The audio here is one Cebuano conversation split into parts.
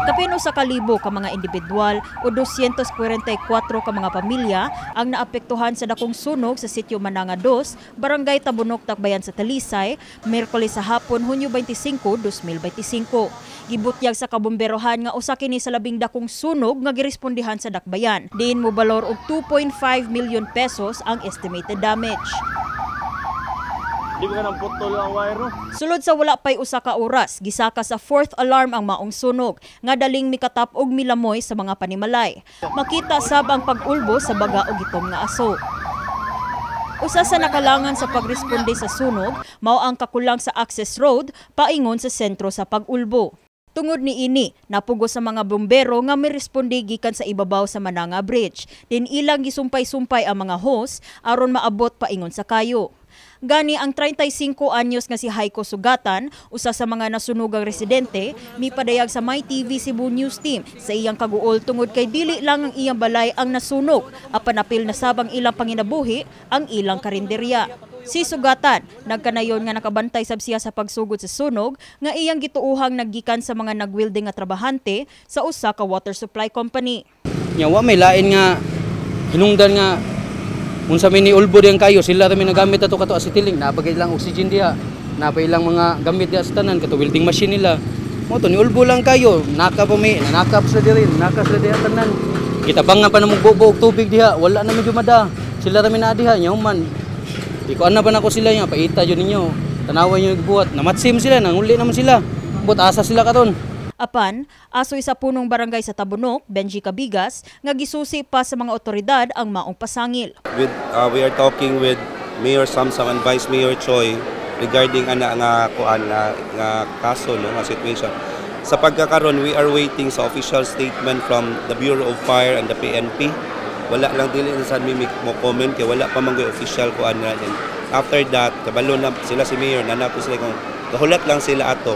Kapin 1,000 ka mga individual o 244 ka mga pamilya ang naapektuhan sa dakong sunog sa sitio Mananga 2, Barangay Tabunok, Dakbayan sa Talisay, Miyerkules sa hapon, Hunyo 25, 2025. Gibutyag sa kabomberohan nga usa kini sa labing dakong sunog nga girespondihan sa Dakbayan. Diin mobalor og 2.5 million pesos ang estimated damage. Di ba ka nang putol ang wire, no? Sulod sa wala pay 1 ka oras, gisaka sa fourth alarm ang maong sunog, nga daling mikatap og milamoy sa mga panimalay. Makita sab ang pag-ulbo sa baga og itom nga aso. Usa sa nakalangan sa pagresponde sa sunog, mao ang kakulang sa access road paingon sa sentro sa pag-ulbo. Tungod ni ini, napugos sa mga bumbero nga miresponde gikan sa ibabaw sa Mananga Bridge. Din ilang gisumpay-sumpay ang mga hose aron maabot paingon sa kayo. Gani ang 35 anyos nga si Haiko Sugatan, usa sa mga nasunugang residente, mipadayag sa My TV Cebu News Team sa iyang kaguol tungod kay dili lang ang iyang balay ang nasunog, apan apil na sab ang ilang panginabuhi, ang ilang karinderya. Si Sugatan, nagkanayon nga nakabantay sab siya sa pagsugod sa sunog nga iyang gituuhang naggikan sa mga nagwelding nga trabahante sa usa ka water supply company. Nya wa may lain nga hinungdan nga unsa may niulbo diyan kayo, sila ra may nagamit ato kato acetylene, naa pa ilang oxygen diha, naa pa ilang mga gamit diha sa tanan, kato welding machine nila. Mo to niulbo lang kayo, naka pa may nanakap sila diri, naka sila diha tanan. Gitabangan pa namo bubo og tubig diha, wala na medyo mada. Sila ra may naa diha nya human. Di ko ana pa nako sila nya paita jud ninyo. Tanawan niyo buhat, namatsim sila, nanguli naman sila. But asa sila karon? Apan, asoy sa punong barangay sa Tabunok, Benji Cabigas, nga gisusi pa sa mga otoridad ang maong pasangil. With we are talking with Mayor Samsam and Vice Mayor Choi regarding ana nga kuan nga kaso, no, nga situation. Sa pagkakaron, we are waiting sa official statement from the Bureau of Fire and the PNP. Wala lang, dili na sad mi mo comment kay wala pa man official kuan na. Then after that, kabalo na sila si Mayor na nato sila kung kahulat lang sila ato.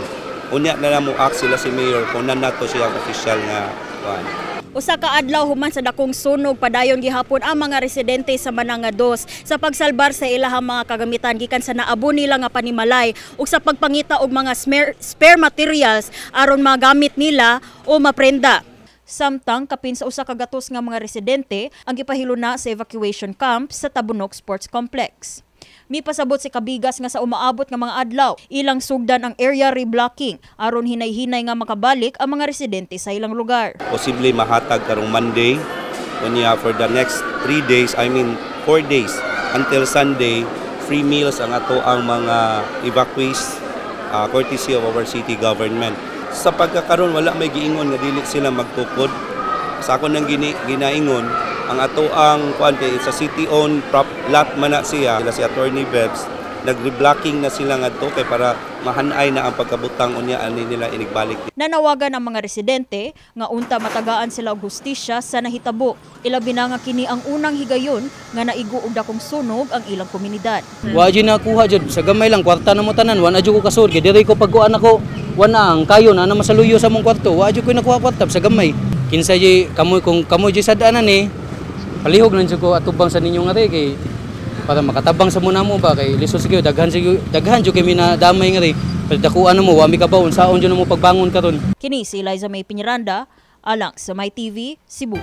Unya na lang mo act sila si Mayor kung nato siya ang official nga kuan. 1 ka adlaw human sa dakong sunog, padayon gihapon ang mga residente sa Mananga Dos sa pagsalbar sa ilahang mga kagamitan gikan sa naabo nila nga panimalay ug sa pagpangita og mga spare materials aron magamit nila o maprenda. Samtang kapin sa 100 nga mga residente ang gipahiluna sa evacuation camp sa Tabunok Sports Complex. Mipasabot si Cabigas nga sa umaabot nga mga adlaw, ilang sugdan ang area reblocking aron hinay-hinay nga makabalik ang mga residente sa ilang lugar. Posible mahatag karong Monday. Unya for the next 3 days, I mean 4 days until Sunday, free meals ang ato ang mga evacuees, courtesy of our city government. Sa pagkakaron, wala may giingon nga dili sila magtukod. Sa ako nang ginaingon, ang ato ang kuan kay sa city owned prop lot man na siya. Sila si Attorney Bebs, nag-reblocking na sila ngadto kay para mahanay na ang pagkabutang unya ani nila inigbalik. Nanawagan ang mga residente nga unta matagaan sila og hustisya sa nahitabo. Ilabi na nga kini ang unang higayon nga naigo og dakong sunog ang ilang komunidad. Wa jud nakuha jud sa gamay lang kwarta na mo tanan, wa na jud ko kasud kay diri ko pagkuan ako, wa na ang kayo na na masaluyo sa mong kwarto, wa jud ko nakuha kwarta sa gamay. Kinsa jud kamo kung kamo jud sad-anan ni palihog lang jud ko atubang sa ninyo nga kay para makatabang sa muna mo ba, kay lisod siguro, daghan siguro, daghan jud kay minadamay nga pero dakuan na mo, wa mi kabaw unsaon jud mo pagbangon karon. Kini si Eliza May Piñaranda, alang sa My TV, Cebu.